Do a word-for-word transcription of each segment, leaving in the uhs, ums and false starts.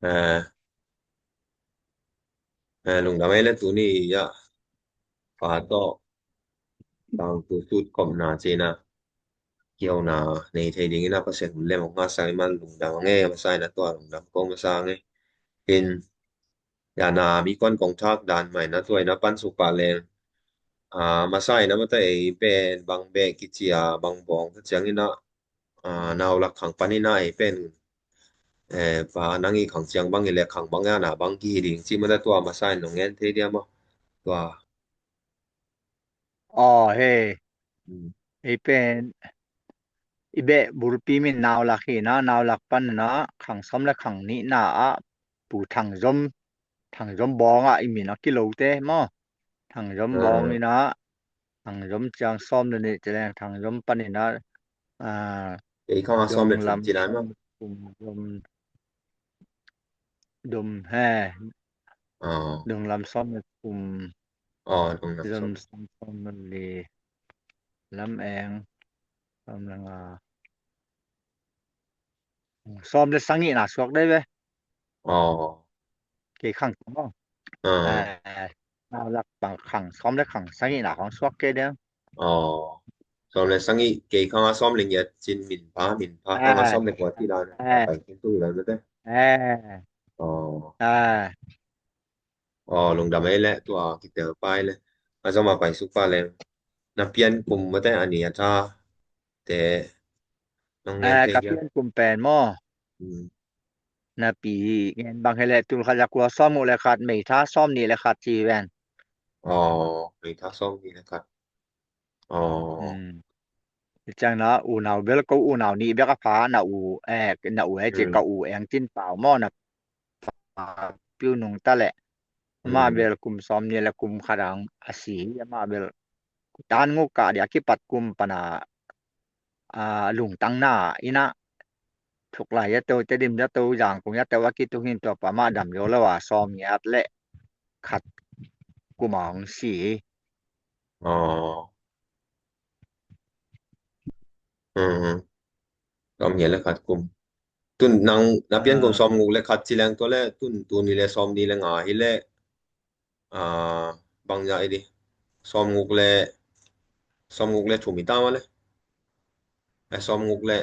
Eh, eh, lungdam ei le tuni ah, fa tawh tangthu sut khopna cihna kihouna nei thei dingin ah Pasian hun lem hong ngahsak i man lungdam ang e. Masa in ah tua lungdam ko masa ang e. Hin, ya na mi kuan kong thak dan mai na tua in ah pan suk pah leng, ah, masa in ah mata ei pen bang beh kici a bang bawng ka ciangin ah, ah, naulak khang panin ah ei pen, eh, pa nang i khang ciang bang i le khang bang ya na bang kihi ding ci mata tua masa in nong ngen thei dia maw? Tua. Aw, he. Mm. Ei pen i beh bulpi min naulak hi na, naulak pan na khang sawm le khang nihna ah Pu Thang Zom, Thang Zom Bawng ah i min a kilote maw? Thang Zom Bawng in ah Thang Zom ciang sawm le nih ci leng Thang Zom pan in ah, ah, kei khang a sawm le thum ci lai maw? Kum Zom Dum he. Dunglam sawm le kum. Dunglam sawm sawm le li. Lam eng sawm le nga. Sawm le sagihna suak dei ve. Kei khang maw? Naulak bang khang sawm le khang sagihna khang suak kei dei. Sawm le sagih kei khang a sawm le ngiat cin min pha, min pha khang a sawm le kua ti dan. Pai kei tu dan mate. Aw, lungdam ei le tua kitel pai le. A zom a pai suk pa le. Na pian kum mate a ni a tha te. Nong ngen thei ka dia. Pian kum pen maw? Na pi ngen bang he le tul khat za kua sawm nguk le khat May tha sawm nih le khat ci ven. Aw, May tha sawm nih le khat. Aw. Ciang na unau bel ko unau nih bek a pha na u, eh, na u eh ci ka u eng cin pau maw na pa piu nung ta le. Amah bel kum sawm nih le kum khat ang a si hi, amah bel tan nguk kah dia kipat kum pana a lungtang na in ah thuk lai a to te dim a to zang kung a to a kitung hin tua pa mah dam zo lo a sawm ngiat le khat kum a hong si hi. Aw. Sawm ngiat le khat kum. Tun nang na pian kum sawm nguk le khat ci leng tua le tun tuni le sawm nih le nga hi le. Bang zah i di. Sawm nguk le, sawm nguk le thum i ta mah le. Sawm nguk le.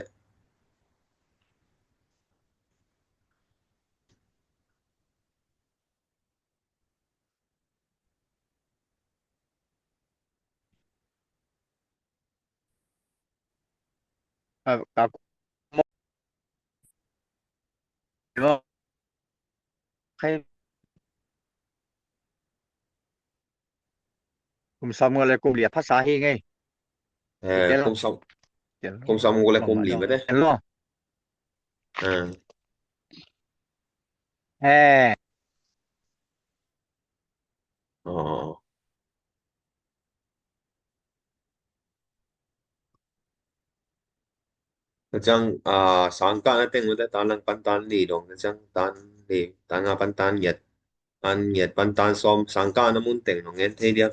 Kum sawm nguk le kum li a phasa hi ngei. Kum sawm, kum sawm nguk le kum li mate. Eh. Tua ciang sangkahna teng mate tan lang pan tan li dong, tua ciang tan li, tan nga pan tan ngiat, tan ngiat pan tan sawm, sangkahna mun teng nong ngen thei dia.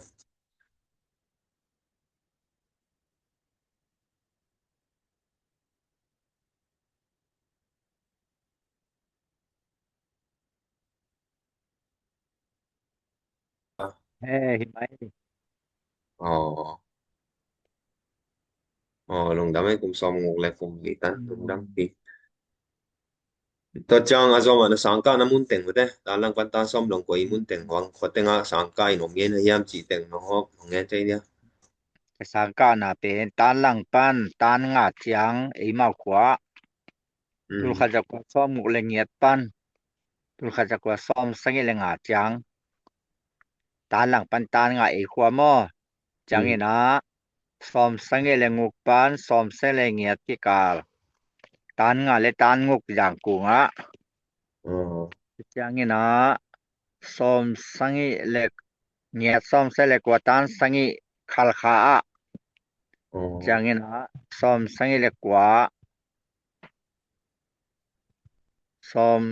He hi mai. Aw, lungdam ei kum sawm nguk le kum li tan lungdam pi. Tua ciang a zom a na sangkahna mun teng mate, tan lang pan tan sawm long kua i mun teng huang khua teng a sangkah i nong ngen hiam cih teng nong hawm nong ngen thei dia. Sangkahna pen tan lang pan tan nga ciang eimau khua. Tul khat za kua sawm nguk le ngiat pan tul khat za kua sawm sagih le nga ciang tan lang pan tan nga ei khua maw? Ciangin ah sawm sagih le nguk pan sawm sagih le ngiat kikal tan nga le tan nguk zang kung ah. Ciangin ah sawm sagih le ngiat sawm sagih le kua tan sagih Khalkha ah. Ciangin ah sawm sagih le kua sawm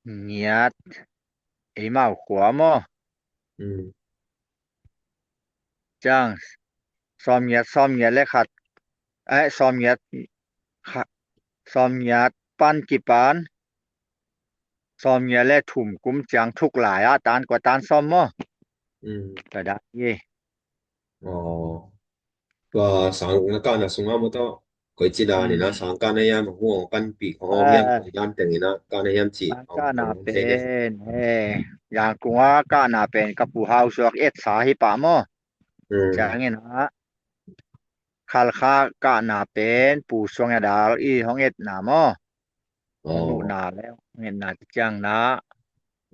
ngiat eimau khua maw? Ciang sawm ngiat sawm ngiat le khat, eh, sawm ngiat sawm ngiat pan kipan sawmngiat le thum kum ciang thuk lai ah tan kua tan sawm maw? Ka dan hi. Tua sang na kahna sungah maw tawh, koici dan in a sang kahna hiam, hong panpih hong om hiam, koi dan teng in a kahna hiam cih sang kahna pen, he, Yangon ah kahna pen ka pu Hau Suak etsa hi pah maw? Ciangin a Khalkha kahna pen Pu Suang Dal i hong etna maw? Hong muhna le hong etna ciang na,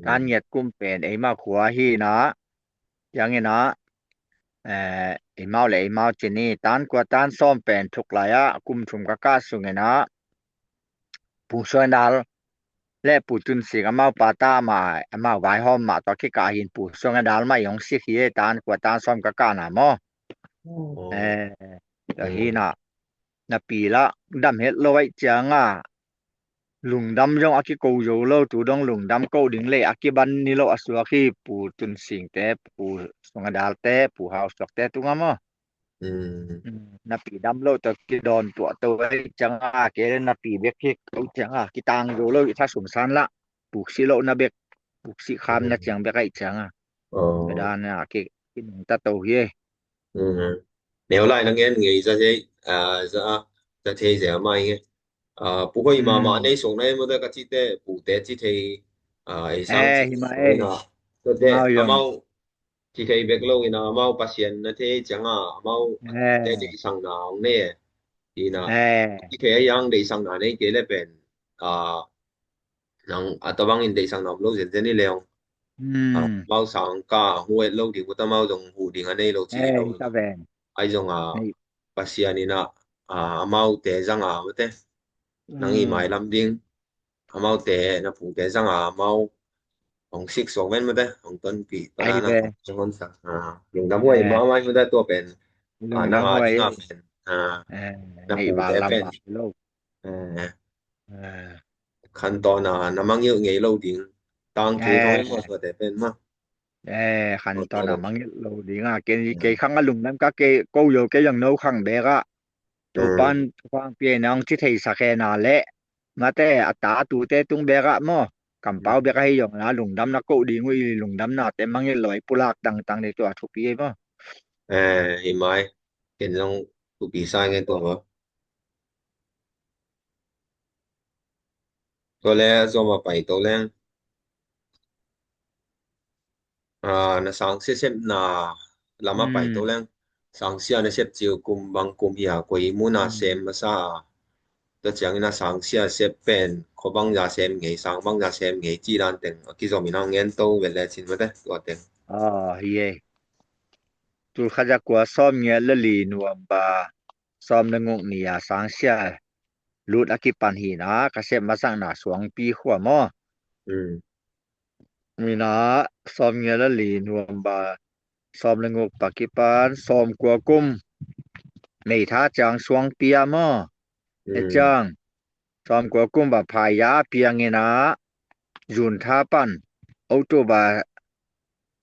tan ngiat kum pen eimau khua hi na. Ciangin a, eh, eimau le eimau ci ni, tan kua tan sawm pen thuk lai ah kum thum ka kah sungin a Pu Suang Dal le Pu Tun Sing amau pa ta mah, amau vaihawm mah tawh kikah hin Pu Suang Dal mah i hong sik hi e, tan kua tan sawm ka kahna maw? Eh, tua hi na, napi lah dam het lo aih ciang a, lungdam zong a kiko zo lo, tu dong lungdam ko ding le a kiban ni lo a suak hi, Pu Tun Sing te, Pu Suang Dal te, Pu Hau Suak te tungah maw? Napi dam lo tawh kidawn tuah to aih ciang a, kei le napi bek hi ko ciang a, kitang zo lo i tha sum san lah, puksih lo na bek, puksih kham na ciang bek aih ciang a, ka dan a ki, kinungta to hi e. Neu lai na ngen ngei za thei, za, za thei zia mai nge. Pu hoi mama nei song nai mo da ka ci te, pu te ci thei, ei sang ci thei na. Tua te amau ci thei bek lo ina, amau Pasian na thei ciang a, amau te ci sang na ong ne. Ina ci thei a yang dei sang na nei ke le pen, nang a tabang in deihsakna om lo zenzen hi leng, amau sang ka hu et lo ding uh, amau zong hu ding a nei lo ci lo. Ai zong a Pasian in a, amau te zang a mate, nang i mailam ding, amau te na pu te zang a amau hong sik suak ven mate, hong tonpih tua na hong sa, lungdam huai mah mai mate tua pen. Na a ding a pen, na pu te pen khan tawn a na mangngilh ngei lo ding. Tangthu thong mawh tuate pen mah. Khan tawn a mangngilh lo ding a, kei khang a lungdam ka, kei ko yo, kei zong no khang bek ah Topan huang pia na hong ci theisak hen a leh, mate a ta tute tung bek ah maw, kampau bek ahi zong na lungdam na ko ding uh i lungdam nate mangngilh lo i pulak tangtang ding tua thupi ei maw? Hi mai, ken zong thupi sa ngen tua maw? Tua le zom a pai to leng, na sang sia sepna lam a pai to leng, sang sia na sep ciu kum bang kum hi a, koi mun a sem masa a, tua ciangin a sang sia sep pen kho bang za sem ngei, sang bang za sem ngei ci dan teng a kizom in a ngen to vel le cin mate tua teng. Hi ei. Tulkhat za kua sawm ngiat le li November sawm le nguk ni a sang sia lut a kipan hi na, ka sep masakna Suangpi khua maw? Ni na, sawm ngiat le li November sawm le nguk pa kipan sawm kua kum May tha ciang Suangpi a maw? E ciang sawm kua kum ba phaya piang in a, June tha pan October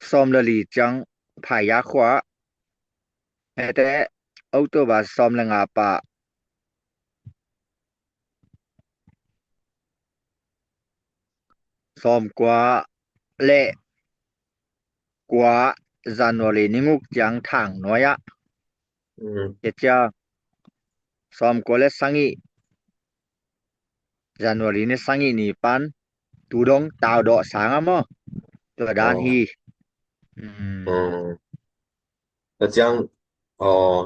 sawm le li ciang phaya khua, mete October sawm le nga pa sawm kua le kua January ni nguk ciang Thang nuai ah. Cia sawm kua le sangih January ni sangih ni pan tu dong tau dawh sang a maw? Tua dan hi. Tua ciang,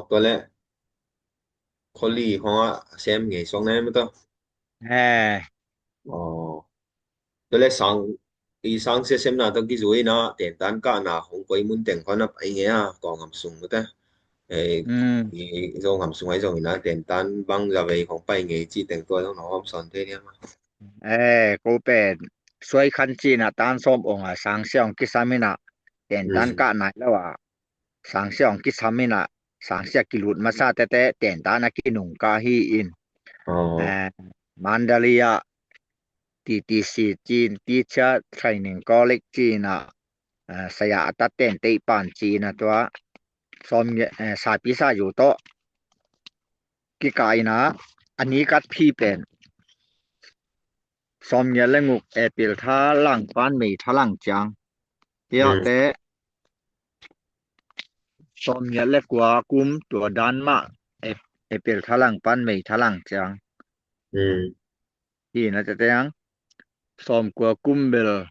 tua le kholi khong a sem ngei suak na em to. Tua le sang, i sang sia semna tawh kizui na tentan kahna hong koi mun teng khaw na pai ngei a, kawngam sung mate. I zong ham sung ai zong ina tentan bang za vei hong pai ngei ci teng tua zong na hawm sawn thei diam a. Ko pen suai khan ci na tan sawm ong a sang sia ong kisam ina tentan kah nai lo a. Sangsia hong kisam in a, sangsia kilut masa tete tentan a kinungkah hi in. Mandalay ah T T C ci-in, Teacher Training College ci-in a, saya a taten teihpan ci-in a tua sawm, sapi sa zu tawh kikah in a, a nikat phi pen Sawmgiat le guk April tha langpan May tha lang ciang. Hiah te sawmgiat le kua kum tua dan mah April tha langpan May tha lang ciang. Hi na tete ang sawmkua kum bel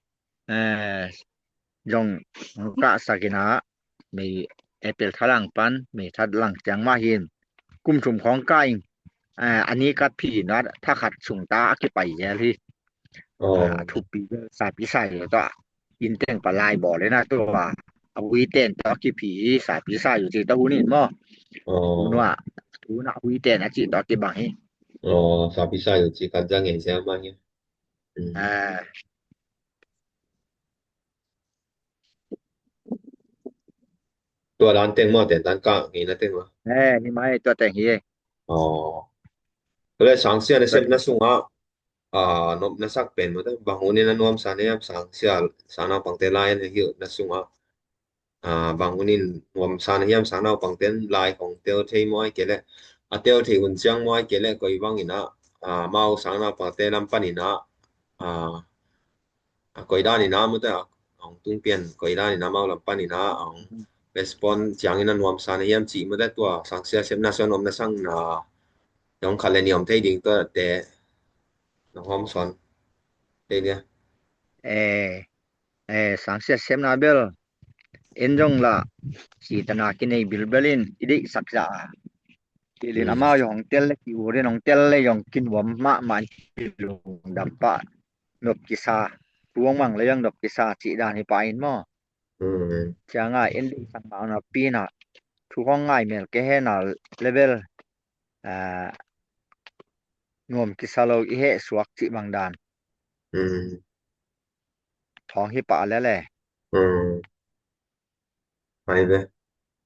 zong hong kahsak in ah May April tha langpan May tha lang ciang mah hin kum thum khawng kah in a ni kat phi in ah tha khat sung ta a kipai zel hi. A thupi zel sapi sai lo tawh in teng pa lai bawl in ah tua a hui ten tawh a kiphi hi sapi sai lo ci tawh hun in maw? Nua tuna hui ten a ci tawh a kibang hi. Sapi sai lo ci kan zang ngei zel mah hi. Tua dan teng maw, ten dan kah ngeina teng maw? Hi mai tua teng hi. Tua le sangsia na sepna sungah nopna sak pen maw, bang hun in a nuamsa na hiam sangsia, sangnaupangte lai na hilhna sungah bang hun in nuamsa na hiam, sangnaupangte lai khong tel thei maw ai kei leh a tel thei hun ciang maw ai kei leh koi bang in ah amau sangnaupangte lam pan in ah a koi dan in ah maw te a hong tung pian koi dan in ah amau lam pan in ah a hong respond ciangin a nuamsa na hiam cih maw te tua sangsia sepna sua nuamna sang na dong khat le ni om thei ding tua te na hawm sawn thei dia. Sangsia sepna bel en zong lah citana kinei bilbel in i deihsak zah a kilin amau zong hong tel le ki-ur in hong tel le zong kinuam mahmah in kilungdam pah nop kisa tuang mang le zong nop kisa cih dan hi pah in maw? Cianga en deihsak mahmah pi in ah thu hong ngai mel kei hen a level nuam kisa lo i heh suak cih bang dan thawng hi pah lele. Ai ve.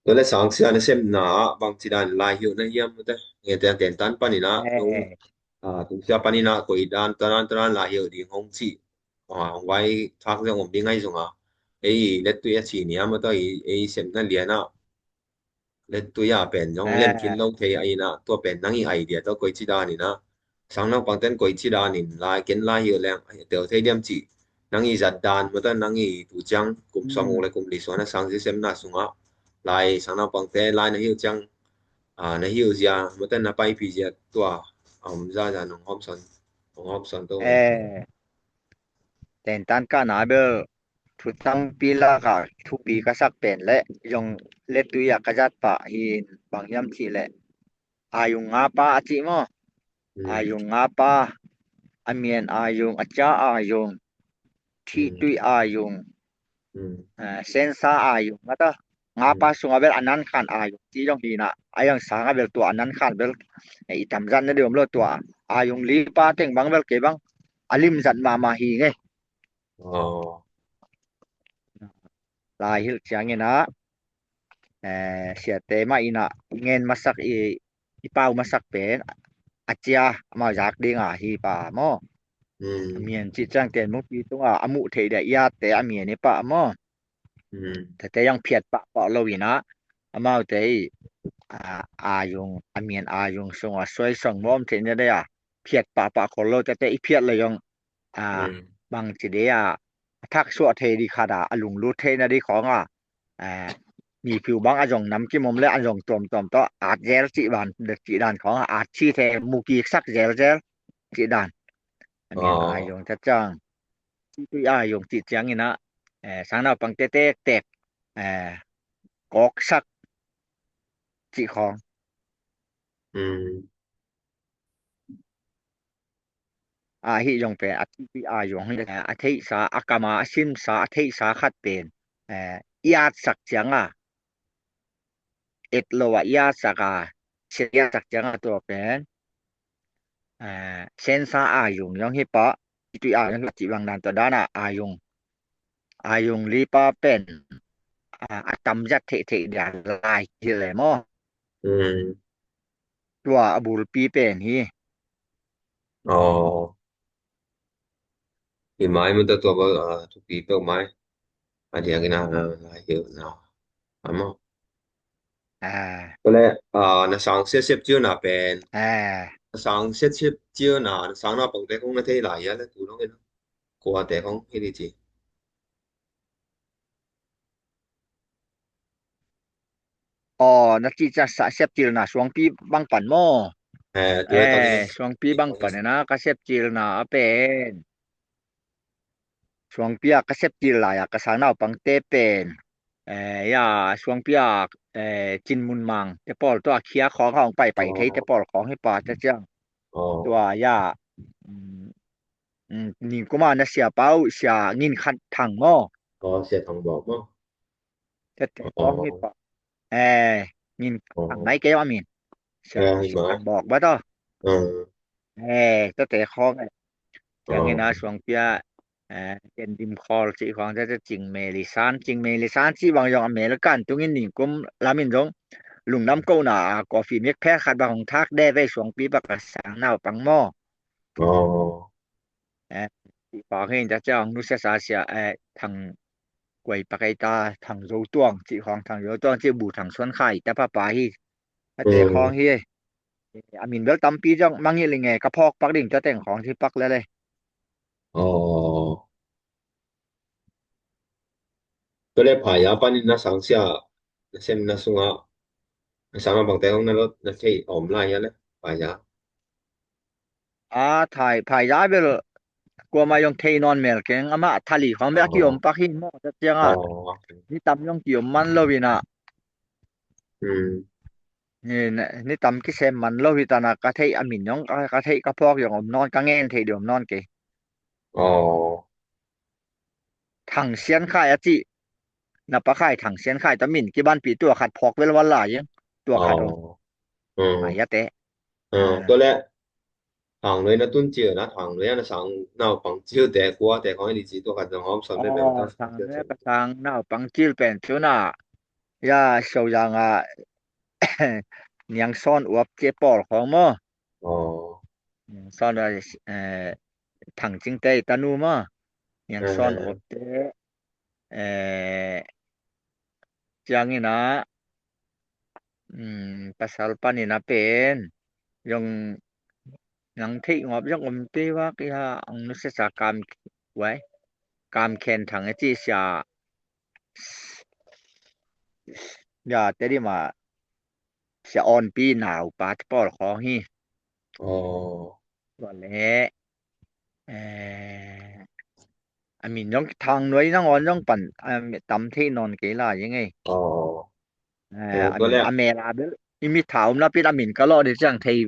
Tua le sangsia na sepna ah bangci dan lai hilh na hiam te nge te ten tan pan in ah tungsia pan in ah koi dan tua dan tua dan lai hilh ding hong cih hong vai thak zong om ding ai zong a ei lettui a ci ni a maw tua ei sepna lian ah lettui a pen zong lem khin lo thei a in ah tua pen nang i idea tawh koi ci dan in ah sangnaupangten koi ci dan in lai ken lai hilh leng tel thei diam cih nang i zat dan maw tua nang i tu ciang kum sawm uk le kum li suan a sangsia sepna sungah lai sangnaupangte lai na hilh ciang na hilh zia maw tua na paipih zia tua a om zaza nong hawm sawn nong hawm sawn to. Ten tan kah na bel thu tampi lakah thupi ka sak pen le zong lettui ah ka zat pah hin bang hiam cih leh ayung ngapa a cih maw? Ayung ngapa, a mian ayung, a cia ayung, thihtui ayung, sensa ayung a ta ngapa sungah bel a nan khan ayung ci zong hi in ah a yang sangah bel tua a nan khan bel i tamzat na deuh om lo tua ayung lipa teng bang bel kei bang a limzat mahmah hi ngei. Lai hilh ciangin ah siate mah in ah ngen masak i i pau masak pen a cia amau zak ding a hi pa maw? A mian cih ciang ten mupi tungah a muh theih dia i atte a mian i pah maw? Tete yang phiat pahpah lo in ah amaute i ayung a mian ayung sungah suai song mawm theih na dia phiat pahpah khol lo tete i phiat le zong bangci dia a thaksuah thei dih khat a a lunglut theih na dih khawng a mipiu bang a zong namkim om le a zong tuamtuam tawh at zel cih dan khawng a at ci the mukiksak zelzel cih dan. A mian ayung tacang citui ayung cih ciangin ah sangnaupangte tektek kawksak cih khawng. Ahi zong pen a thupi a zong a theihsa a kama a simsa a theihsa khat pen i atsak cianga et lo a i atsak a sia i atsak cianga tua pen sensa a zong zong hi pah i tui a zong hi pah cih bang dan tua dana a zong a zong lipa pen a tamzat theihtheih dia lai hi le maw? Tua a bulpi pen hi. Aw. Hi mai mun ta tua bel thupi peuh mai. A diakin a hilhna a maw? Kole na sang siasep ciuna pen Na sang siat siat cil na, na sang naupangte khong na thei lai hia le tu dong in. Kuate khong hi di ci. Aw, na cih ciang sa siat cil na suangpi bang pan maw? Eh, tu le tang eh, suangpi bang pan na ka siat cil na a pen. Suangpi a ka siat cil lai a ka sang naupangte pen. Eh, ya, suangpi a, eh, Cin Mun Mang te pawl tua khia khawng hong paipai thei te pawl khawng hi pa te ciang. Aw. Tua ya. Mm, mm, ning kuma na sia pau, sia Ngin Khan Thang maw? Aw, sia Thang Bawk maw? Tete khawng hi pa. Eh, Ngin Khan Thang nai kei a min. Sia Thang Bawk ba to. Eh, tete khawng eh. Ciangin a suangpi a, eh, Ken Dim Khawl cih khawng tete Cing Meli San, Cing Meli San cih bang zong American tungin ning kum lamin zong lungdam kohna a coffee mik pher khat bang hong thak de vei suangpi bak a sang naupang maw? Aw. Eh, cih khawng hi in ta ciang nusia sa sia, eh, Thang Kuai Pak ei ta, Thang Zo Tuang cih khawng, Thang Zo Tuang cih Bu Thang Suan Khai ta papa hi. A te khawng hi. A min bel tampi ciang mangngilh i nge ka phawk pak ding ta teng khawng hi pak lele. Aw. Tua le phaya panin na sang sia, na sem na sunga, na sang a bangte khong na lot na thei om lai hia le phaya. A thai phaya bel kuama yong thei nawn mel keng ama thali khong bel a kiom pak hi maw ta cianga. Ni tam yong kiom man lo ina. Ni, ni tam kisem man lo hi tana ka thei a min yong ka, ka thei ka phawk yong om nawn ka ngen thei di om nawn kei. Aw. Thang Sian Khai a cih na pa Khai Thang Sian Khai ta min kibanpi tua khat phawk vel val lai ing tua khat om. Aw. Ai a te. Tua le Thang Nuai na tun cil na Thang Nuai na sang naupang cil te kua te khong i ci tua khat zong hawm sawn vel vel ta. Thang Nuai ka sang naupang cil pen cuna ya Siau Yang a Niang Sawn Uap cih pawl khong maw? Aw. Sawn a, eh, Thang Cing Tei tanu maw? Niang Sawn Uap te, eh, ciangin a, mm, pasal panin a pen, zong nang theih ngawp zong om te vak i ha, ang nusia sa kam, wai, Kam Khen Thang a ci sia, ya, te di ma, sia Awn Pi nau pa te pawl khong hi. Aw. Tua le, eh, a min zong Thang Nuai nangawn zong pan, a mi tam thei nawn kei lai ing ei. Aw. Eh, a min, a mel a bel i mit tha om na pin a min ka lawh di ciang thei,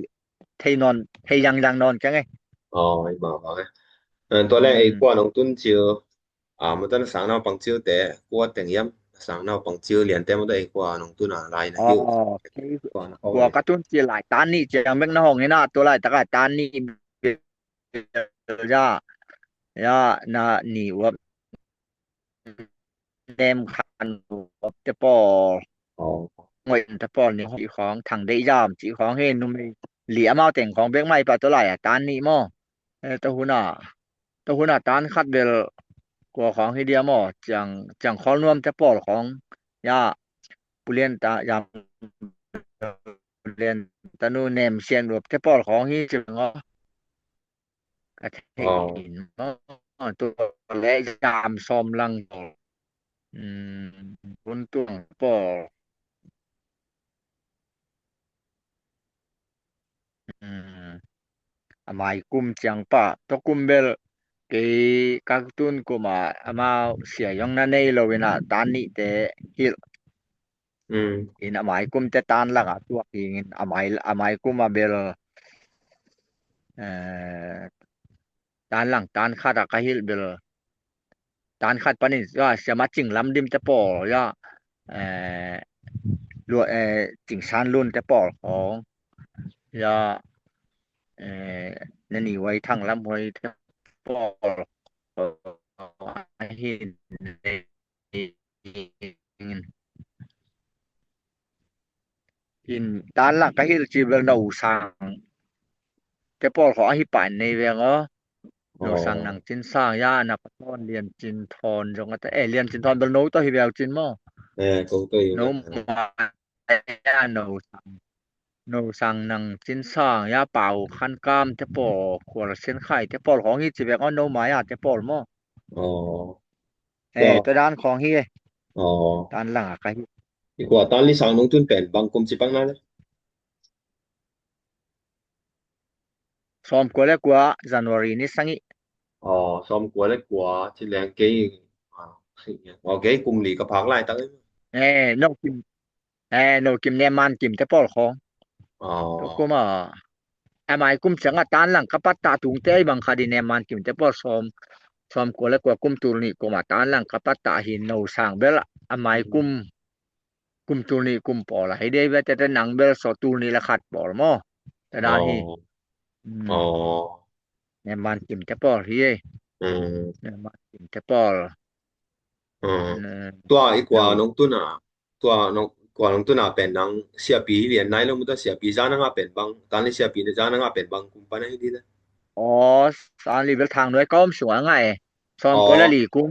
thei nawn, thei yang yang nawn keng ei. Aw, i ma bang ei. Eh, tua le ei kua nong tun cil. A, mata na sang naupang cil te kua teng hiam? Na sang naupang cil lian te mata ei kua nong tun a lai na hi. Aw, kei kua na kua ka tun cil lai tan nih ciang bek na hong hi na tua laitak a tan nih bel ya, ya na ni uap nem khan uap te pawl. Aw. Ngoi te pawl ni cih khong Thang Deih Zam cih khong hi numei li amau teng khong bek mai pa tua lai a tan nih maw? Eh, tua hun a, tua hun a tan khat bel kua khong hi dia maw? Ciang, Ciang Khawl Nuam te pawl khong ya Pu Lian ta, Zam Pu Lian tanu Nem Sian Uap te pawl khong hi ci bang aw. Ka thei in maw? Tua le Zam Sawm Lang pawl. Bun Tuang pawl. A mai kum ciang pa tua kum bel kei ka tun kum a amau sia zong na nei lo ina tan nih te hilh. In a mai kum te tan lang a tuak hi in a mai, a mai kum a bel, eh, tan lang tan khat a ka hilh bel tan khat panin ya Siama Cing Lam Dim te pawl ya, eh, Cing San Lun te pawl khong ya, eh, Nani Huai Thang Lam Huai te pawl khong ahi in tan lang ka hilh ci bel No Sang te pawl khong ahi pa in nei veng aw. No Sang Nang Cin Sang ya na pa Thawn Lian Cin Thawn zong a ta, eh, Lian Cin Thawn bel no tawh hi veu cin maw? Eh, ko tawh hi no ma ya No Sang. No sang nang cin sang ya pau khan kam te pawl, khual sen khai te pawl khawng hi ci bek aw, no mai a te pawl maw? Aw. Eh, tua tua dan khawng hi e. Aw. Dan lang a ka hi. I kua tan li sang nung tun pen bang kum ci pang na le? Sawm kua le kua January ni sang i. Aw, sawm kua le kua ci leng kei, aw, kei kum li ka phak lai tak e. Eh, no kim, eh, no kim ne man kim te pawl khawng. Aw. Kum a, a mai kum ciang a tan lang ka pat ta tung te ai bang kha di ne man kim te pawl sawm, sawm kua le kua kum tul ni kum a tan lang ka pat ta hi no sang bel a mai kum, kum tul ni kum pawl a hi dei ve te te nang bel so tul ni le khat pawl maw? Te dan hi. Aw. Mm. Aw. Ne man kim te pawl hi e. Mm. Ne man kim te pawl. Mm. Mm. Tua i kua nong tun a, tua nong, kua nong tun a pen nang siapi lian nai lo mu ta siapi za na nga pen bang, tan li siapi na za na nga pen bang kum pan a hi di na. Aw, tan li bel thang nuai ka om sung a nga e. Sawm kua le li kum.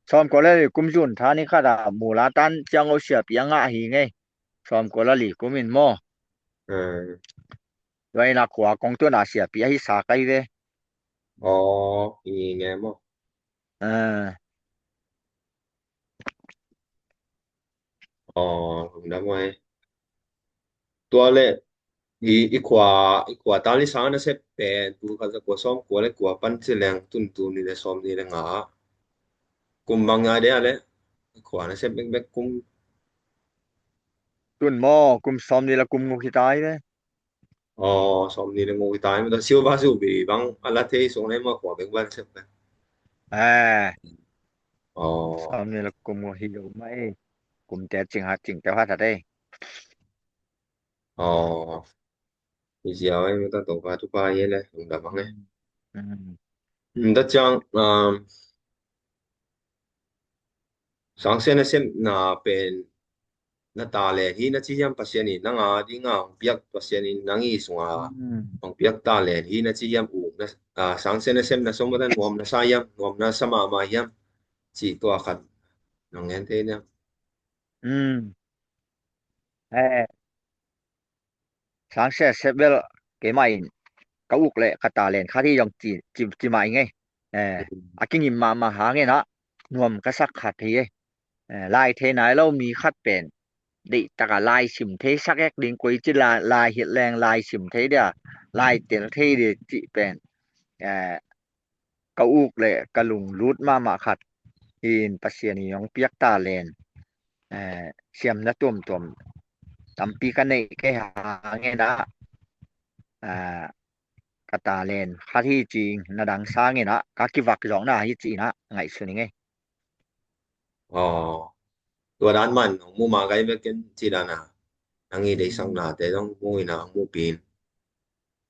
Sawm kua le li kum June tha ni khat a mula tan ciang o siapi a ngah hi ngei. Sawm kua le li kum in maw? Eh. Tua in a kua kong tun a siapi a hi sa kai ve. Aw, hi nge maw? Eh. Aw, lungdam mai. Tua le i, i kua, i kua tan li sang na sep pen tul khat za kua sawm kua le kua pan ci leng tun tul ni le sawm ni le nga. Kum bang ngai de a le i kua na sep bek bek kum. Tun maw, kum sawm ni le kum nguk hi tai ve. Aw, sawm ni le nguk hi tai maw, ta siu ba siu bi bang a la thei sung le maw kua bek ban sep pen. Eh. Aw. Sawm ni le kum nguk hi lo mai. Kum te cing ha cing te ha ta te. Aw. Hi ziau e, mata tawh ka tupa hi le, lungdam ang e. Mm. Mm, ta ciang, um, sangsia na sem na pen na talent hi na ci hiam Pasian in nang a ding a hong piak Pasian in nang i sung a hong piak talent hi na ci hiam u na, ah, sangsia na sem na som mata nuam na sa hiam, nuam na sa mahmah hiam ci tua khat nong ngen thei niam. Mm. Eh. Sangsia sep bel keimah in ka uk le ka talent khat hi zong ci, ci, ci mah i ngei. Eh, a kingim mahmah hangin ah nuam ka sak khat hi e. Eh, lai thei nai lo mi khat pen deih taka lai sim thei sak ek ding, koi ci la, lai hilh leng lai sim thei dia, lai tel thei dia cih pen, eh, ka uk le ka lunglut mahmah khat hi in Pasian i hong piak talent, eh, siamna tuamtuam tampi ka neih kei hangin ah, eh, ka talent khat hi ci-in na dang sangin ah ka kivak zawkna hi ci-in ah ngaihsun i ngei. Aw, tua dan man hong mu ma gai bek ken ci dan a nang i deihsaknate zong mu in ah hong mu pin.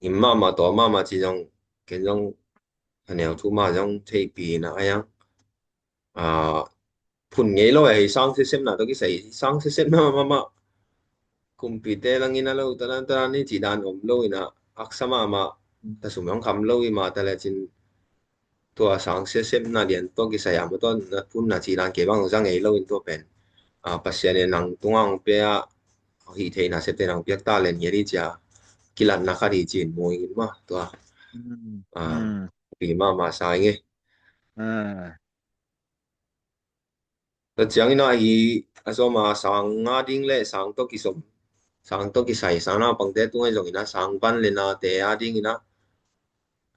Im mahmah tawh mahmah ci zong, ken zong a neu thu mah zong theihpi na a yang. Ah, phun ngei lo e, hei sang sesepna tawh kisai, sang sesepna mahmah. Kumpite langin a lo, talan talan ni ci dan om lo in a, aksa mahmah, ta sum hong kham lo i mah ta le cin tua sang sesepna lian tawh kisai a mah tawh na phun na ci dan kei bang zang ngei lo in tua pen. Ah, Pasian in nang tungah hong pia, hih theihna septe nang piak talent hi a di cia kilatna khat hi cin mu in mah tua. Mm, ah, mm. Pi mahmah sa i ngei. Ah. Tua ciangin ah hi a sawm a sang nga ding le sang tawh kisom, sang tawh kisai, sang naupangte tungah zongin ah sang van le nate a dingin ah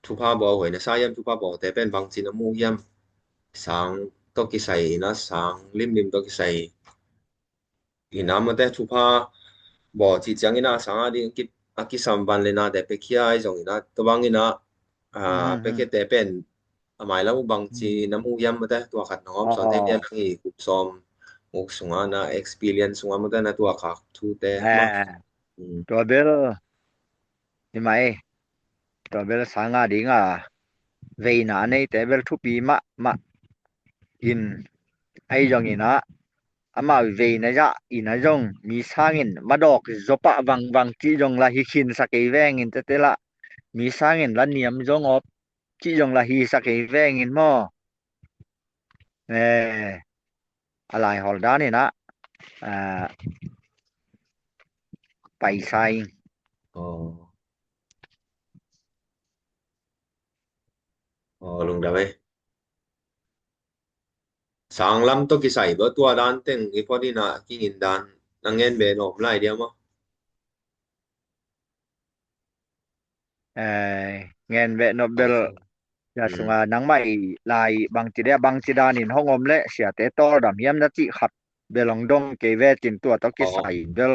thupha bawh huai na sa hiam, thupha bawhte pen bangcin a mu hiam, sang tawh kisai in ah sang limlim tawh kisai in ah mate thupha bawh cih ciangin ah sang a ding a kisam van le nate pekhia ahi zongin ah tua bangin ah, ah, pekhiate pen a mailam uh bangci na mu hiam mate tua khat na hawm sawn thei pian ang i kum sawm uk sungah na experience sungah mate na tua khak thute. Tua bel hi mah e. Tua bel sang a ding a veina a neite bel thupi mahmah in ahi zongin ah amau veina zah in a zong mi sangin madawk zopah vangvang cih zong la hi khinsa kei vengin tete lah mi sangin la niam zong awp cih zong la hisa kei vengin maw? Eh, a laihawl danin ah, ah, paisa ing. Aw. Aw, lungdam ei. Sanglam tawh kisai bel tua dan teng i phot in ah kingin dan na ngen ve nop lai dia maw? Eh, ngen ve nop bel. Sia sunga nangmah i lai bangci dia bangci danin hong om leh siate tawldam hiam na cih khat bel hong dong kei ve cin tua tawh kisai bel.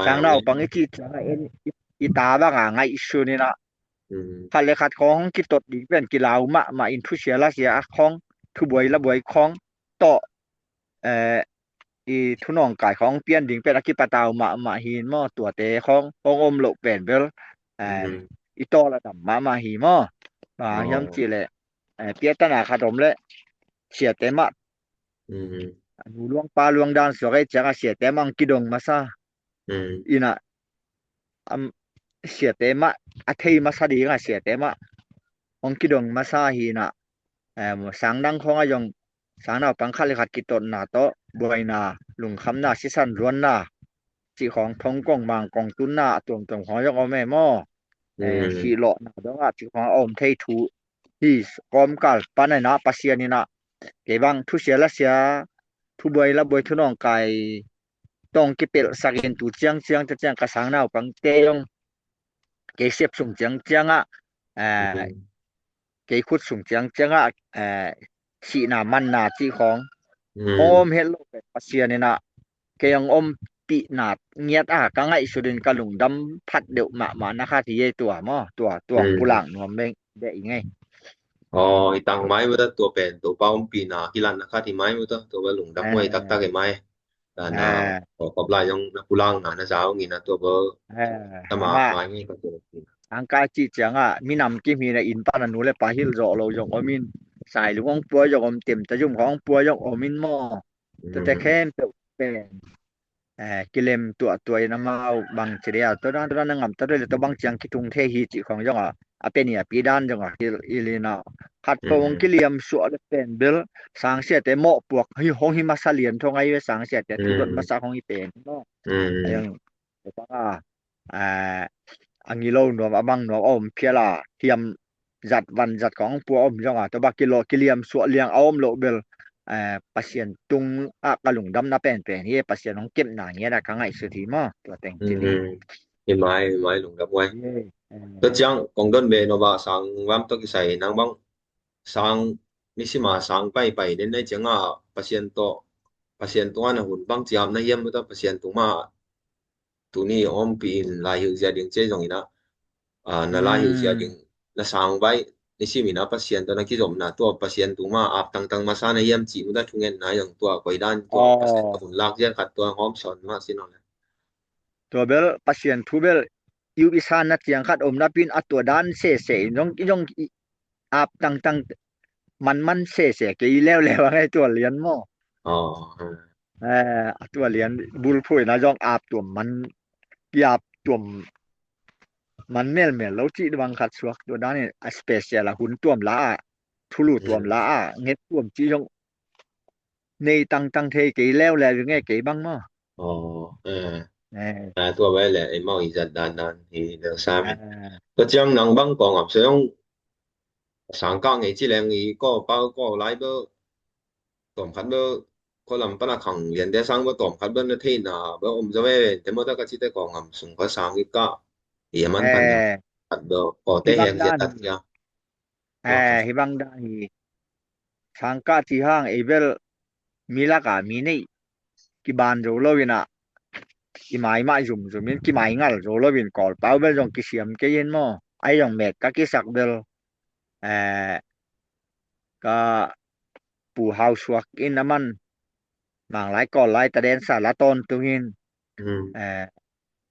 Sang naupang i cih ciangah en i, i ta banga ngaihsun in ah khat le khat khawng hong kitot ding pen kilau mahmah in thusia lasia a khawng, thubuai labuai khawng tawh, eh, i thunawngkai khawng pian ding pen a kipatau mahmah hi maw, tuate khawng hong om loh pen bel, eh, i tawl a dam mahmah hi maw. Bang hiam cih leh, eh, piatana khat om leh siate mah, a nu luang pa luang dan suak ei ciangah siate mah hong kidong masa. Inah, am, siate mah a thei masa dingah siate mah hong kidong masa hi inah, em, sang dang khawngah zong sang naupang khat le khat kitotna tawh buaina, lungkhamna, sisan zuanna cih khawng, thongkong mangkong tunna a tuamtuam khawng zong om e maw. Eh, sihlawhna dongah cih khawng a om thei thu hi. Kawmkal pan inah Pasian inah kei bang thusia lasia, thubuai labuai, thunawngkai tawh hong kipelhsak in tu ciangciang, tua ciang ka sang naupangte zong kei sep sung ciangciangah, eh, kei khut sung ciangciangah, eh, sihna manna cih khawng hong om het lo pen Pasian inah kei hong ompihna ngiat a ka ngaihsut in ka lungdam phat deuh mahmahna khat hi ei tua maw, tua, tua hong pulak nuam bek, bek i ngei. Aw, i tang mai mata tua pen Topa ompihna kilatna khat hi mai mata, tua bel lungdam huai taktak hi mai. Tana, eh, kop lai zong na pulakna na za ung inah tua bel, eh, tama mai ngei ka tua. Angka cih ciangah minam kim hi inah inn pan a nu le pa hilh zawh lo zong om in, sailung hong pua zong om, temta zum hong pua zong om in maw. Tuate khempeuh pen, eh, kilem tuahtuah in amau bangci dia tua dan tua dan na ngamta tua le tua bang ciang kitung thei hi cih khawng zongah a pen i a pi dan zongah hilh, hilh inah khat khawng hong kiliam suah le pen bel sangsiate mawhpuak hi, hong hi masa lian thong ahi ve, sangsiate thudot masa hong hi pen maw. Ahi zong tua banga, eh, a ngilo nuam a bang nuam a om phial a, hiam zat van zat khawng pua om zongah tua bang kilo kiliam suah liang a om loh bel, eh, Pasian tungah ka lungdamna penpen hi, Pasian hong kepna ngiat a ka ngaihsut hi maw, tua teng cin hi. Hi mai, hi mai, lungdam huai. Tua ciang kong don ve nop ah sang lam tawh kisai nang bang sang, nisima sang paipai den nai ciangah Pasian tawh, Pasian tungah na hun bang ciam na hiam mata, Pasian tung mah tuni ompih in lai hilh zia ding cia zong inah, ah, na lai hilh zia ding na sang vai, nisim inah Pasian tawh na kizopna tua Pasian tung mah ap tangtang masa na hiam cih mata thungetna zong tua koi dan tua Pasian tawh hun lak zia khat tua hawm sawn mah sin aw le. Tua bel Pasian thu bel i up i sanna ciang khat om napi in a tua dan sese in zong, zong i ap tangtang manman sese kei leuleu a ngei tua lian maw. Eh, a tua lian bulphuh inah zong ap tuam man, i ap tuam man melmel lo cih bang khat suak tua dan in a special a hun tuam la ah, thulu tuam la ah, nget tuam cih zong nei tangtang thei kei leuleu i ngei kei bang maw. Aw, eh. Eh. Ah, tua bai le ei mau i zat dandan hi leu sam in. Tua ciang nang bang kawngam so zong sangkah ngei ci leng i kaw pau kaw lai bel tawm khat bel kaw lam pana khang lian dia sang bel tawm khat bel na theina bel om zaw ve te maw ta ka ci te kawngam sung ka sang i kah i a man pan khat bel kaw te hiang zia tat cia. Eh, hi bang dan hi. Sangkah ci hang ei bel mi laka mi neih kiban zo lo inah, kimai mah zumzum in, kimai ngal zo lo in, kawlpau bel zong kisiam kei in maw. Ahi zong met ka kisak bel, eh, ka pu hausuak in a man Manglai Kawllai tadensa la tawntung in, eh,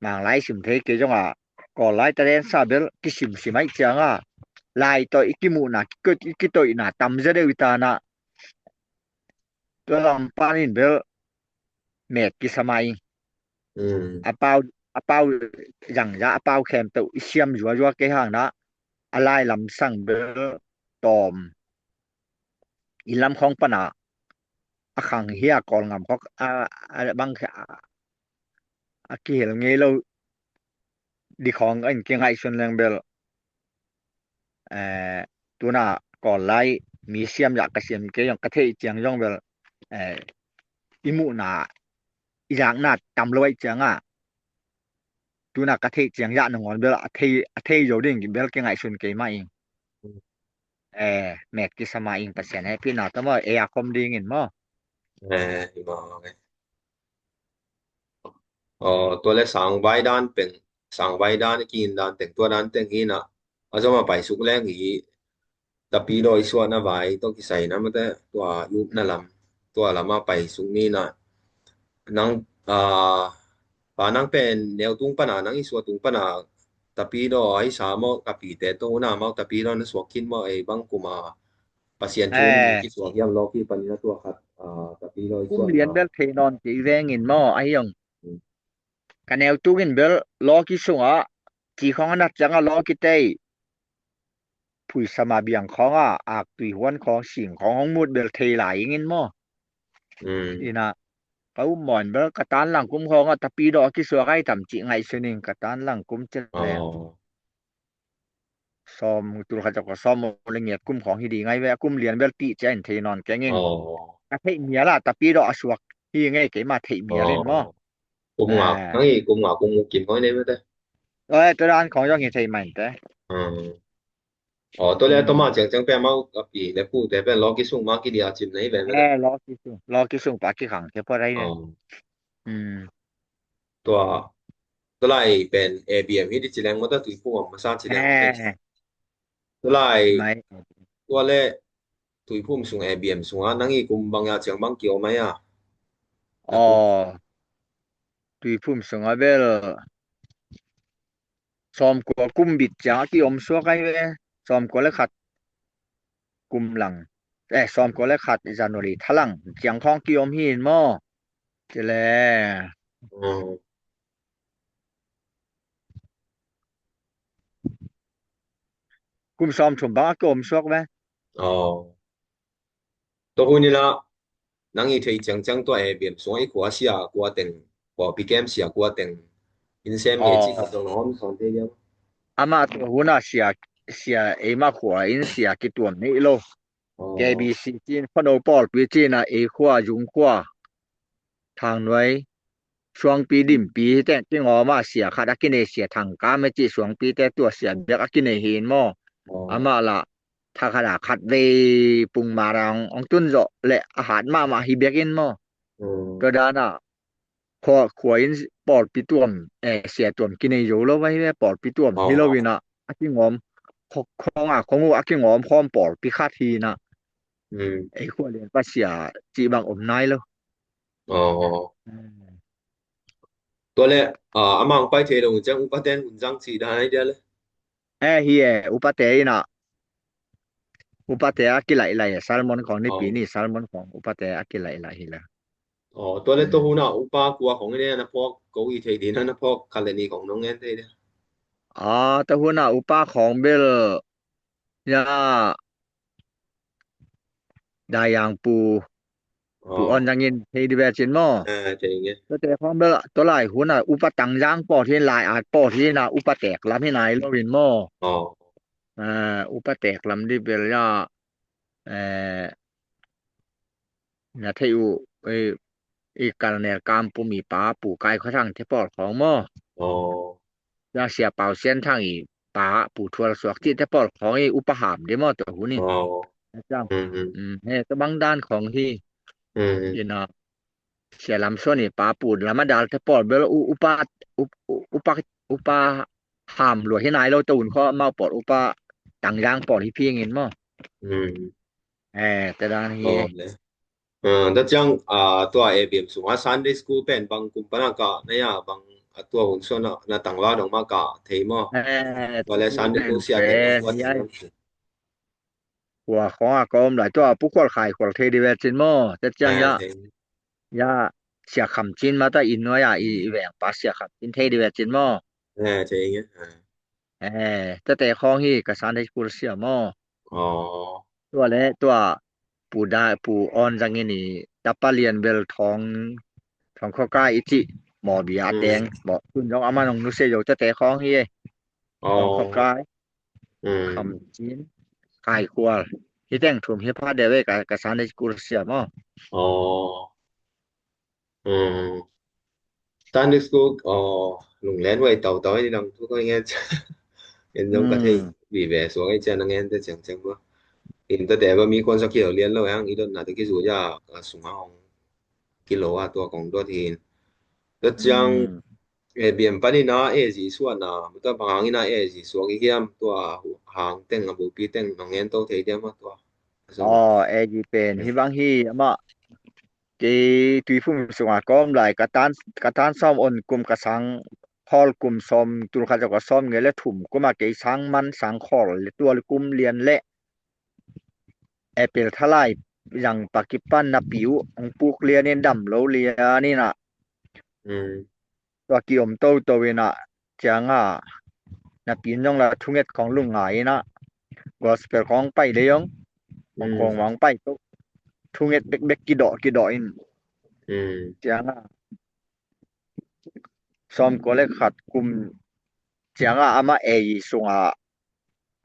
Manglai sim thei kei zongah Kawllai tadensa bel kisimsim aih ciangah lai tawh i kimuhna, i kitoihna tam zia deuh i tanah tua lam panin bel met kisam ahi. A pau, a pau zangza, a pau khempeuh i siam zuazua kei hangna a lai lamsang bel tawm i lam khawng pana a khang hi a, Kawlngam khawng a, a bang a, a kihel ngei lo ding khawng in kingaihsun leng bel, eh, tuna Kawl lai mi siam zah ka siam kei zong ka theih ciang zong bel, eh, i muhna i zakna tam lo ahih ciangah tuna ka theih ciang zah nangawn bel a thei, a thei zo ding bel kingaihsun kei mah ing. Eh, met kisa mah ing, Pasian hehpihna tawh maw, ei a khom dingin maw. Eh, i maw, eh. Aw, tua le sangvai dan peng, sangvai dan, kingin dan teng, tua dan teng hi na, a zom a paisuk leng hi, tapidaw i suahna vai tawh kisai na mate, tua i upna lam, tua lam a paisuk ni na, nang, ah, pa nang pen neu tung pana, nang i suah tung pana, tapidaw a i sa maw, ka pite tawh una maw, tapidaw na suak khin maw, ei bang kuma, Pasian thu in kisuak hiam lawki panin a tua khat, ah, tapidaw i suah. Kum lian bel thei nawn kei vengin maw, ahi zong. Hmm. Ka neu tungin bel lawki sungah, ci khawng a nat ciangah lawki tei, phuisama biang khawngah, aktui huan khawng, sing khawng hong mut bel thei lai ingin maw. Hmm. Ina, ka um maw in bel, ka tan lang kum khawngah, tapidaw a kisuak ai tam cih ngaihsun ing, ka tan lang kum cih le. Aw. Sawm, tul khat zok sawm le ngiat kum khawng hi ding ai ve, a kum lian bel tih cia in thei nawn keng in. Aw. Ka theih mial ah, tapidaw a suak hi ngei keima theih mial in maw. Aw. Kum nga, ah, nang i kum nga, kum guk kim hoi nei mate. Oi, tua dan khawng zong hi thei mah in te. Hmm. Aw, tua le, hmm, tua mah ciangciang pen mau a pi le pute pen lawki sung mah kidia cim nei ve mate. Eh, lawki sung, lawki sung pa kikhang khe pua rai ve. Aw. Hmm. Tua, tua lai pen A B M hi di ci leng maw, tua Tuiphum a masa ci leng. Eh. Tua lai, mai, tua le Tuiphum sung A B M sungah nang i kum bang a ciang bang kiom ai a? Aw, Tuiphum sungah bel sawmkua kum bit ciang a kiom suak ai ve. Sawmkua le khat kum lang. Eh, sawmkua le khat January thalang ciang khawng kiom hi in maw. Ci le. Hmm. Kum sawmthum bang a kiom suak ve. Aw. Tua hun ila, nang i thei ciangciang tua A B M sungah i khua sia kua teng, kua pikem sia kua teng, in sem nge ci khat dong na om sawn thei diam. Amah tua hun a sia, sia eima khua in sia kituam nei lo. Aw. K B C cin, Khonno pawlpi cin a, ei khua, Zung khua, Thangnuai, Suangpi, Dimpi, hi teng kingawm a sia khat a kinei, sia Thangkam e ci, Suangpi te tua sia bek a kinei hi in maw. Aw. Amah lah, tha khat a khat vei pung ma rang ong tun zawh le a hat mahmah hi bek in maw. Hmm. Tua dan a, khua, khua in pawlpi tuam, eh, sia tuam kinei zo lo vai ve, pawlpi tuam hi lo in a, a kingawm, kho-, khong a, khong uh a kingawm khawm pawlpi khat hi in a. Hmm. Ei khua lian pa sia cih bang om nai lo. Aw. Hmm. Tua le, ah, amah hong pai thei lo hun ciang upa ten hun zang cih dan ai dia le. Eh, hi e, upate in a. Upate a kilaih laih e, sermon khawng nipi ni, sermon khawng upate a kilaih laih hi la. Aw, tua le tua hun a upa kua khawng in e na phawk, ko i thei ding na phawk, khat le nih khawng nong ngen thei dia. Ah, tua hun a upa khawng bel, ya, Dayang Pu, Pu Awn Zang in thei di ve cin maw. Eh, thei nge. Tua te khawng bel, tua lai hun a upa Tang Zang pawt hi in, lai at pawt hi in a, upa teek lam hi nai lo in maw. Aw. Eh, upa teek lam di bel ya, eh, na thei uh, eh, i Colonel Kam Pu mi pa, Pu Kai Khua Thang te pawl khawng maw. Aw. Ya sia Pau Sian Thang i pa, Pu Thual Suak cih te pawl khawng i upa ham di maw tua hun in. Aw. Na ciang. Hmm, hmm. Hmm, he, tua bang dan khawng hi. Hmm, hmm. In a, sia Lam Suan i pa, Pu Lam a Dal te pawl bel u-, upa, u-, u-, upa, upa ham lua hi nai lo tua hun khaw, amau pawl upa Tang Zang pawl hi phing in maw. Hmm. Eh, tua dan hi. Aw, le. Ah, tua ciang, ah, tua A B M sungah Sunday school pen bang kum pana kah na ya, bang a tua hun suan na, na tangval dong mah kah thei maw? Eh, tua le Sunday school sia thei maw? Tua khawng a ka om lai, tua Pu Khual Khai Khual thei di ve cin maw? Tua ciang ya, ya, sia Kham Cin mah ta inn nuai a i, i veng pa sia Kham Cin thei di ve cin maw? Eh, thei nge. Eh, tua te khawng hi ka Sunday school sia maw? Aw. Tua le, tua Pu Da, Pu Awn Zang in i tapa lian bel Thawng, Thawng Khua Kai i cih, Mawbia a teng, maw, tun zong a man hong nusia zo tete khawng hi e. Aw. Kawngkhawkai, Khamcin, Kaikhual. Hi teng thum hi pha deuh e, ka, ka Sunday school sia maw. Aw. Sunday school, aw, lunglen huai tautau ni dang thu koi ngen. Ngen zong ka thei vive suak ei cian a ngen te ciangciang maw. In tate va mi kuan sa kilo lian lo hang, i dotna te kizu ya, ka sunga hong kilo a tua kong dot hin. Tua ciang, e, biam panin a, e, zi suan a, muta bang hangin a, e, zi suak i hiam tua hang teng a bupi teng nong ngen to thei diam a tua. Aw, e, zi pen, hi bang hi, amah, kei Tuiphum sunga kawm lai, ka tan, ka tan sawm on kum ka sang, Paul kum sawm, tul khat zong ka sawm ngei le thum kum a kei sang man sang khawl le tua le kum lian le April thalai zang pakipan na pi uh hong puk lian in dam lo lian in ah. Tua ki om toto in ah ciang ah na pi in zong la thunget khong lung ngai in ah gospel khong pai le zong hong khong hong pai to thunget bekbek kidawh kidawh in ciang ah sawmkua le khat kum ciang ah amah ei sungah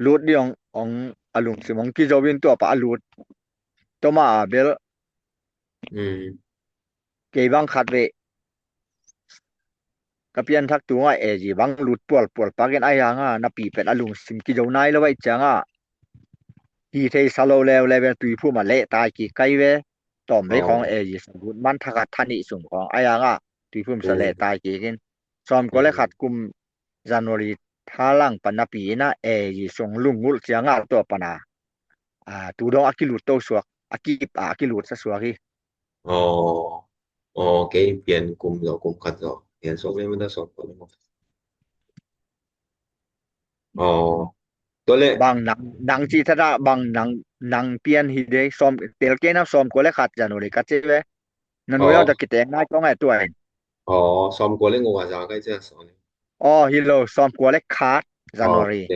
lut ding hong, hong a lungsim hong kizo in tua pa a lut. Toma a bel kei bang khat ve ka pianthak tungah ei bang lut pualpual pakin a hiang a na pi pen a lungsim kizo nai lo aih ciang ah hi thei sa lo leuleu bel Tuiphum a leh tai kik kai ve. Tawm vei khong ei sa lut man thakat thanih sung khong a hiang ah Tuiphum sa leh tai kik in sawmkua le khat kum January thalang pan na pi in ah ei sung lungngulh ciang ah tua pan a tu dong a kilut to suak a kip a kilut sa suak hi. Aw, aw, kei pian kum zo kum khat zo pian suak le man da sawmkua le maw. Aw. Tua le bang nang, nang ci thada bang nang, nang pian hi de sawm tel kei na sawmkua le khat January ka ci ve. Na nuai aw ta kiteng nai kong ai tuai. Aw, sawmkua le ngua za kai cia sawm. Aw, hi lo sawmkua le khat January.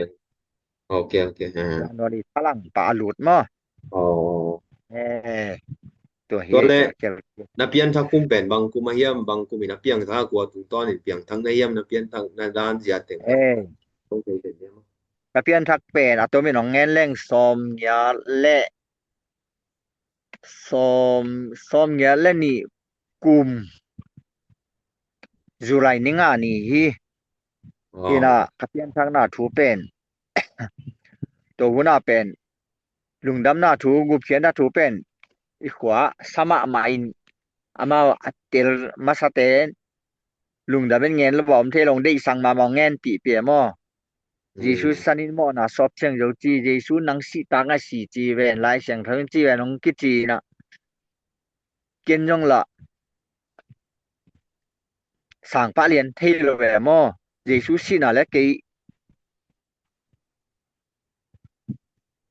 Ok, ok. January thalang pa a lut maw. Aw. Eh, tua hi. Tua le na pianthak kum pen bang kum a hiam, bang kum in a piangthak a kua tungtawn in piangthak na hiam na pianthak na dan zia teng. Eh. Ka pianthak pen a tomin hong ngen leng sawm ngiat le sawm, sawm ngiat le nih kum July ni nga ni hi. Ina ka pianthakna thu pen tua huna pen lungdamna thu, gupkhiatna thu pen i khua sa mahmah in amau a tel masate lungdam in ngen lo a om thei lo, deihsang mahmah ngen pihpih maw. Jesu sanin mawhna sawp siang zo ci, Jesu nang sihtak a si ci ven, Lai Siangtho in ci ven hong kici inah ken zong lah sangpah lian thei lo ve maw. Jesu sihna le kei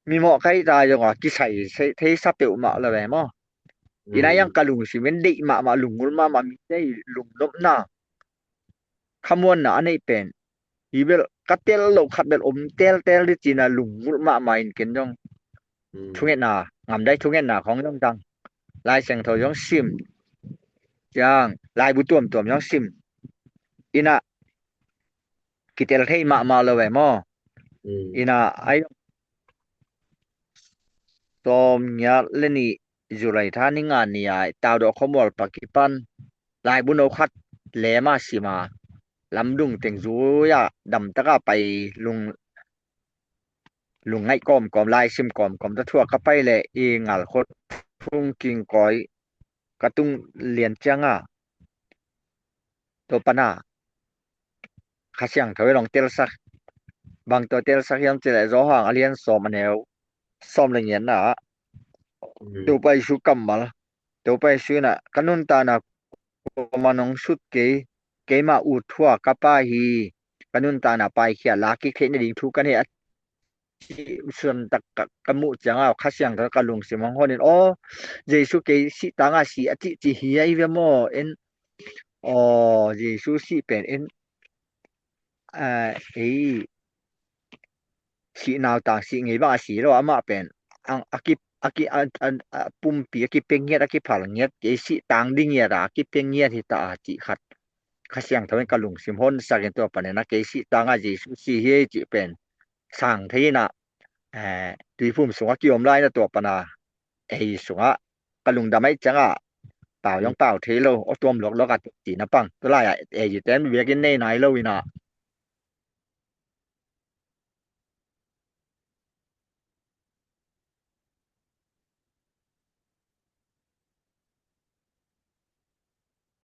mimawh ka hih ta zong a kisai thei sa peuhmah lo ve maw. Ina yang ka lungsim in deih mahmah, lungngul mahmah, mi nei lungnopna khamuanna a neih pen hi bel ka tel loh khat bel om teltel di cina lungngulh mahmah in ken zong thungetna, ngamdai thungetna khong zong dang, Lai Siangtho zong sim, ciang laibu tuamtuam zong sim ina kitel thei mahmah lo ve maw. Ina ai sawm ngiat le nih July tha ni nga ni ai taudawh khuamual pakipan laibu no khat lema sima lamdung teng zui-ah damtaka pai lung lungngaih kawmkawm, laisim kawmkawm ta thuak ka pai leh i ngal khua thung kingkawi ka tung lian cianga tua pana Kha Siangtho i long telsak bang tua telsak hiam cileh Zawhang a lian sawm a neu sawm le ngiatna ah Topa Jesu kammal, Topa Jesu inah ka nuntakna kuaman hong sut kei, keimah ut thua ka Pa hi, ka nuntakna paikhia lakik theih nading thu ka nei a cih suantak ka, ka muh cianga Kha Siangtho ka lungsim hong honin aw Jesu kei sih tanga si a cihcih hi a i ve maw en. Aw Jesu sih pen en ei sih nautang sih ngei bang a si lo amah pen a ki, a ki, a pumpi a kipia ngiat, a kiphal ngiat, kei sih tang ding ngiat a kipia ngiat hi ta a cih khat Kha Siangtho in ka lungsim honsak in tua panin a kei sih tangah Jesu si hi ei cih pen sang thei inah, eh, tuiphum sungah kiom lai na tua pana ei sungah ka lungdam aih ciangah pau zong pau thei lo, aw tuam luaklok a tuk cihna pang. Tulai ah ei ten biakinn nei nai lo inah